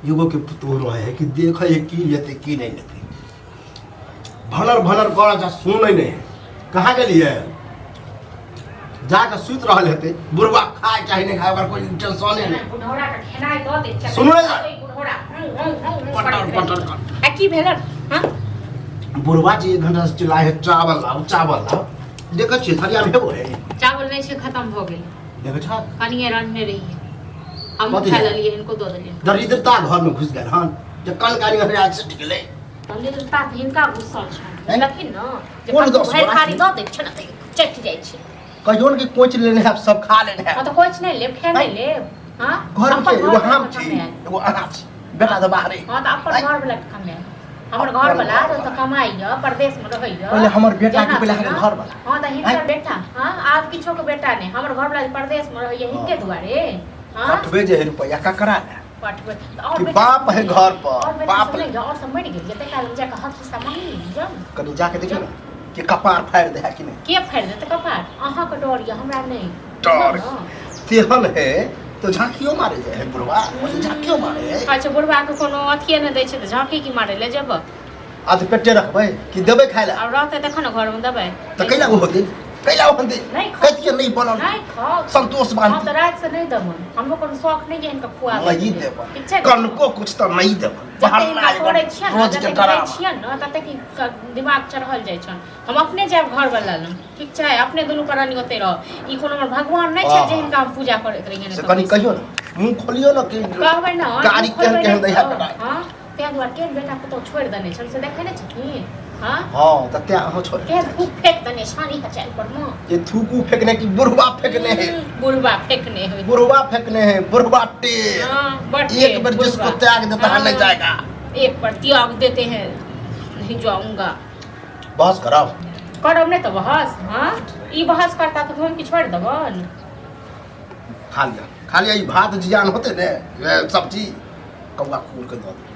एगो के पुतोह रहे है कि देखे है की लेते की नहीं लेते। भनर भनर कर जा सुनै नहीं है। कहाँ गेलियै? जाके सुति रहल हेतै बुढ़वा, खाए चाहे नहीं खाए, ओकर कोई टेंशने नहीं। बुढ़ौरा के खेनाइ दऽ दे चल। सुनू ने। बुढ़ौरा हूँ, हूँ, हूँ, हूँ पटर करैत रहै। पटर कर। आ की भेलन? हाँ। बुढ़वा जी एक घंटा से चिल्लाए है, चावल लाओ चावल लाओ। देखै छियै थरिया में हेबो है? चावल नहि छै, खत्म भऽ गेल। देखै छ? कनिए रन्हने रहियै हम, कथी खा है? लेलियै, हिनको दऽ देलियै। दरिद्रता घर में घुस गेल हन जे कल गाड़ी हरिया सटि गेलै। दरिद्रता तऽ हिनका घुसल छनि, बुझलखिन ने जे कोन कतहु दस भरि गोरा थारी छै? दऽ दै छै ने तऽ चटि जाइ छै। कहियो ने कि कोच लेने है, सब खा लेने है। हँ तऽ कोच नहि लेब, खेनाइ लेब। हँ, घर में अपन के एगो घरवला हम के छी, कमायल। एगो अहाँ छी, बेटा तऽ बाहरे। हँ तऽ अपन आँय? घरवला के कमायल। हमर घरवला तऽ कमाइया, परदेश में रहैया। पहिले हमर बेटा के जेना पहिले अहाँके तेना। घरवला। हँ तऽ हिनकर आँय? बेटा, हँ आब किछो के बेटा नहि, हमर घरवला जे परदेश में रहैया हिनके दुआरे। हँ पठबे जे है रुपैआ ककरा लए? पठबै तऽ और कि बेटा बाप है घर पर, और बेटा बाप सब नहि यऽ, और सब मरि गेल जते काल जाके हक हिस्सा मांगि ली जाउ ने। कनि जाके देखियौ ने कि कपार फाड़ि दे है कि नहि। के फाड़ि देतै कपार? अहाँके डर यऽ, हमरा नहि। डर। बुझलहुँ ने? तेहन है तो झांकियो मारे जाए है बुढ़वा, बोले झांकियो मारे है। अच्छा, बुढ़वा के कोनो अथिए नहि दै छै तऽ झाँकी की मारे ले जेबै? आ तऽ पेटे रखबै कि देबै खाय लए? आब रहतै तखन ने घरमे देबै। तऽ कैला ओ होतै, कैला ओ होतै? नहि खाउ। कहितियै नहि बनल। नहि खाउ। संतोष हम बान्हती। तऽ रातिसँ नहि देबनि, हमरो कोनो शौख नहि जे हिनका खुआ। नहीं देबै। ठीक छै ने? कनको कुछ तऽ नहीं देबै। जते हिनका करै छियनि ने, रोज के जते करै डरामा। छियनि ने, तते कि दिमाग चढ़ल जाइ छनि। हम अपने जायब घरवला लग, ठीक छै? अपने दुनू प्राणी ओतै रहब। ई कोनो हमर भगवान नहि छै जे हिनका हम पूजा करैत रहियनि। से कनि कहियौ ने, मुँह खोलियौ ने कि कहबै ने, गाड़ी मुँह खोलबै केहन केहन नहि दै है तऽ, बेटा। हँ, ताहि दुआरे केहन बेटा पुतहु छोड़ि देने छनि से देखै नहि छथिन? हँ। हँ तऽ तें अहाँ छोड़ि केहन थूक फेक देने छनि इएह चालि पर मे। ये थूकू फेकने की बुढ़वा फेकने है? बुढ़वा फेकने है। बुढ़वा फेकने है, बुढ़वा टेर। हाँ, बड़ एक टेर, बार जिसको बुढ़वा। त्याग देता है नहीं हाँ, जाएगा। एक बार त्याग देते हैं, नहीं जाऊंगा। बहस करब? करब नहि तऽ बहस? हाँ, ई बहस करता तऽ हम की छोड़ि देबनि? खा लिया, खा लिया। ई भात जियान होते ने, ए, सब्जी कौआ कुकुर के दऽ देबै।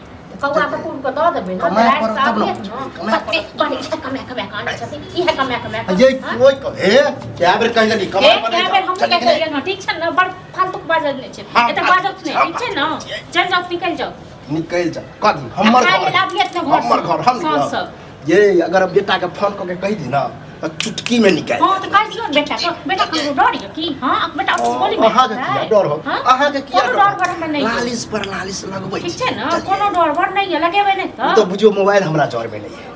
कौआ कुकुर के दऽ देबै ने। कमाए राति पड़त से तब ने आबियत बुझबै, ने। कमाए बड़ बड़ इएह कमाए कमाए कऽ आनै छथिन, इएह कमाए कमाए कऽ। ये हाँ? कोई कहे कए बेर कहि देली हे कमाए पर कए नहीं बेर जाओ। हमहूँ चल कहि निकले। देलियनि हँ, ठीक छै ने? बड़ फालतू के बाजल नहि छै। हाँ, एतऽ फालतू बाजत नहि, हाँ, ठीक छै ने? फालतू छियै। चलि जाउ, निकलि जाउ। निकलि जा कथी हमर खाय घर लेल आबियत ने घर हमर से, घर हम साँझ निकलब। से। ये अगर बेटा के फोन कऽ के कहि दी ना तऽ चुटकी में निकालि हाँ तऽ कहि दियौ ने बेटा के, बेटा के डर यऽ की? हाँ, बेटा ऑफिस गोली मारि अहाँके देतै। किया डर हो? हाँ? अहाँके किया कोनो डर डर बर हमरा नहि यऽ। लालिश पर लालिश लगबै ठीक छै ने? चलिए। कोनो डर बर नहि यऽ, लगेबै नहि ओ तऽ। तऽ बुझियौ मोबाइल हमरा जर में नहीं है,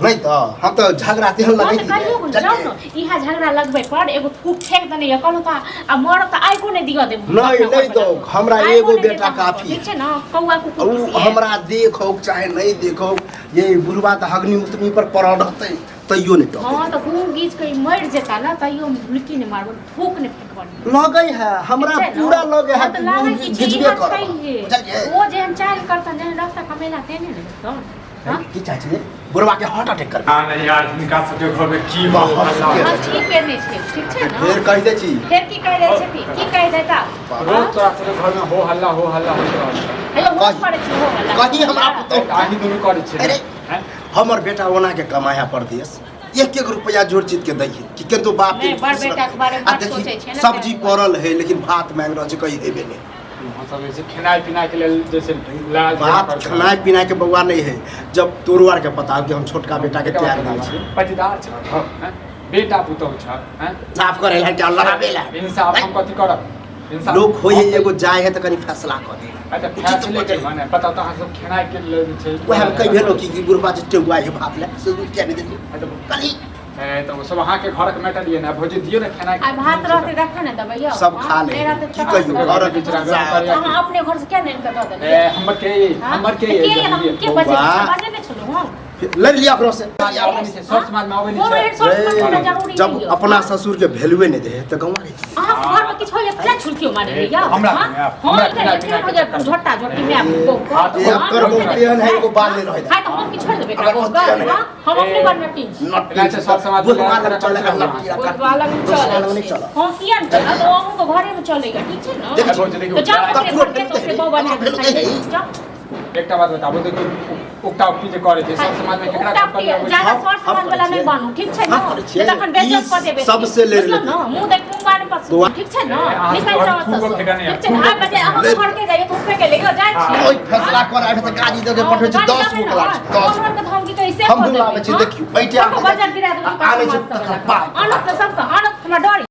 नहीं तऽ हम तऽ झगड़ा तेहन हाँ लगै तऽ कहियौ ने, जाउ ने, इएह झगड़ा लगबै पर एगो थूक फेंक देने यऽ, कहलहुँ तऽ आ मरब तऽ आइको नहि दिअ देब। नहि, अपना नहि घरवला दौ, के। हमरा आइको एगो नहि देब बेटा अहाँके, काफी। ठीक छै ने? कौआ कुकुर ओ किसिए। हमरा देखौ चाहे नहीं देखौ, ये बुढ़वा तऽ हगनी मुतनी पर पड़ल रहतै तैयो नहीं टपै। हाँ तऽ गू गीच के ई मरि जेता ने तैयो हम भुलकी नहि मारबनि, थूक नहि फेकबनि। लगै है हमरा ठीक छै ने? पूरा लगै है हाँ तऽ कि लागै मुँह की छै, गिजबे इएह करब छैहे। बुझलियै? ओ जेहन चालि करतनि, जेहन रास्ता कमेला तेहने ने हेतनि। हाँ? की चाहै छियै बुढ़वा के हार्ट अटैक करबै? ना नहीं यार, हिनका सबके घरमे की हो हल्ला। हाँ, ठीक केने छै, ठीक छै ने? फेर कहि दै छी। फेर की कहि दै छथिन? की कहि देता? रोज तोरा सबके घरमे हो हल्ला हो हल्ला होइत रहल छै। हेलो, होश कही- करै छी हो हल्ला। कही हमरा पुतहु। अहीं दुनू करै छियै। अरे। हैं? हमर बेटा ओना के कमाया परदेश, एक एक रुपया जोड़ चित के दै है कि किन्तु बाप के नहि, बड़ खुश बेटा के रखतै। बारे में आ बड़ देखी सोचै छै ने, सब्जी ताहि दुआरे। पड़ल है लेकिन भात मांगि रहल छै, कही हेबे नहि। हम सब जे छै खेनाइ पिनाइ के लेल जे छै लड़ाइ झगड़ा बात करैत खेनाइ पिनाइ के बौआ नहीं है, जब तोरो आर के पता हो कि हम छोटका बेटा के रहल। त्याग दै छी। पटीदार छ घर, हैं? बेटा पुतहु छ, हैं? साफ करे ला क्या लड़ाबे ला? इंसाफ हम कथी करब? इंसाफ लोक होइ है हम- एगो जाय है तऽ कनि फैसला कऽ दे। अच्छा, उचित फैसले के बजै। भने बताउ तऽ अहाँ सब खेनाइ के लेल जे छै वएह हम कहि भेलो कि बुढ़बा जे टेगुआ है भात ले से किया नहि देली अच्छा, कली। ए, तऽ ओ सब अहाँके घरक मैटर ये ने भौजी, दियौ ने खेनाइ। आइ भात रहतै तखन ने देबै यौ। सब खा ले। नहि रहतै की तऽ कहियौ घरक बिचरा इंतजार। अहाँ अपने घर से किया नहि आनि कऽ दऽ ए देलियै? हमर के हाँ? हमर के तऽ के हम के बजै बौआ। बजै नहि छलहुँ हम? लड़ि लिया ओकरो से। आबै नहि छै, सर समाज मे आबै नहि कोनो छै। एहन सोच मत करना जरूरी जब नहि यौ। अपना ससुर के वैल्यूए नहीं दे तो गौवा के की? अहाँ घर में किछु होइए तऽ छुलकियो मारे ए, यौ। हमरा हाँ? माय, हाँ, हमरा इधर खेनाइ एखन पिनाइ हो जाए के झोटा झोटी माय बौआ के। हाथ ए, हाँ, एकर रोटी तेहन है एगो बाल नहीं रहे। खाय तऽ हम की छोड़ि देबै एकरा अगर बौआ के? तेहन है। हाँ? हम अपने घर में टीन छी। नट्टी एना छै सब समाज मे बुढ़वा लग चले है, लड़ाइ नट्टी रखा। बुढ़वा लग दोसरा लग चलै नहीं छै। चलऽ। हम किया नहि चलत? ओ अहूँके घरेमे चलैया, ठीक छै ने? देखै भौजी, देखियौ, तऽ जाउ अपने ककरो घर के भेलु सबके तऽ बौआ बना ककरो कऽ भेलु खाइ तऽ छै। जाउ। एकटा बात बताबू, देखियौ उकटा उकटी जे करै छै सब समाज मे केकरा उकटा घर पर उकटी, अबै छै? ज्यादा हम- सर हम समाज वाला करै नहि छियै। बनू, ठीक छै ने? हम करै छियै। नहि तखन बेइज्जत ई कऽ देबै। सबसे लड़ि बुझलहुँ लेतै। ने? मुँह देख मुँह मारे पर, बौआ। ठीक छै ने? ए, अहाँ निकलि सब जाउ थूको एतऽसँ। फेकने ठीक छै ने? आब बजे अहाँके ले। घर के जाइए, थूक फेके ले जाउ, जाइ। छी कोई फैसला कर आबे तऽ गाड़ी दऽ के पठबै छी 10 गो क्लास 10 के तऽ हम की कहै से हम बुलाबै छी देखियौ बैठे बजर गिरा देबै आनै छी तकर पाइ।